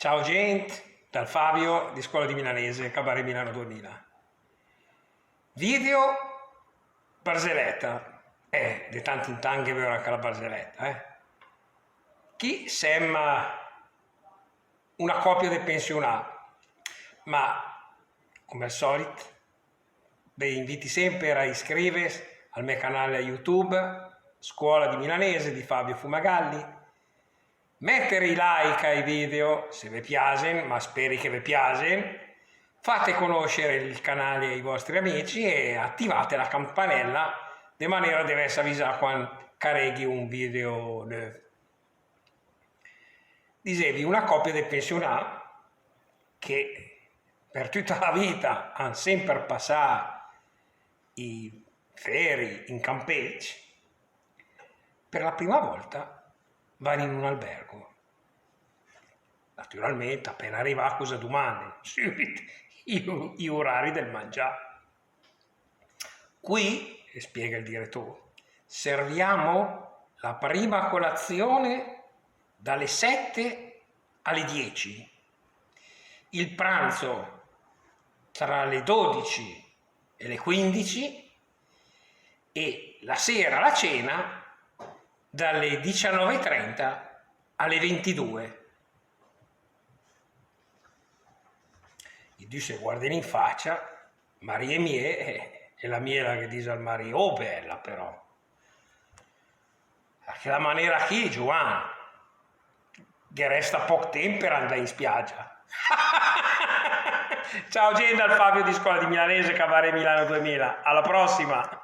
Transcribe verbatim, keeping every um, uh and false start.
Ciao gent, dal Fabio di Scola di Milanese, Cabaret Milano duemila. Video barzeleta. Eh, de tant in tant ghe vör anca la barzeleta, eh. Chi sem una copia de pensionà, ma, come al solit, ve inviti semper a iscrives al me canal YouTube, Scola di Milanese di Fabio Fumagalli, meter i like ai video se ve piasen, ma speri che ve piasen, fate conoscere il canale ai vostri amici e attivate la campanella de manera de vess avisà quand careghi un video növ. Disevi, una copia de pensionà che per tüta la vita han semper passà i feri in campegg, per la prima volta van in un albergo. Naturalment, apena rivà, cosa dumanden? Sübit i, i urari del mangià. Qui, spiega il direttore, serviamo la prima colazione dalle sette alle dieci, il pranzo tra le dodici e le quindici e la sera la cena dalle diciannove e trenta alle ventidue. I du se guarden in facia, marì e miee, e la miee la ghe dis al marì: "Oh, bella però! A chela manera chì, Giuan, ghe resta poch temp per andà in spiagia." Ciao gent, dal Fabio di Scola di Milanese, Cabaret Milano duemila. Alla prossima!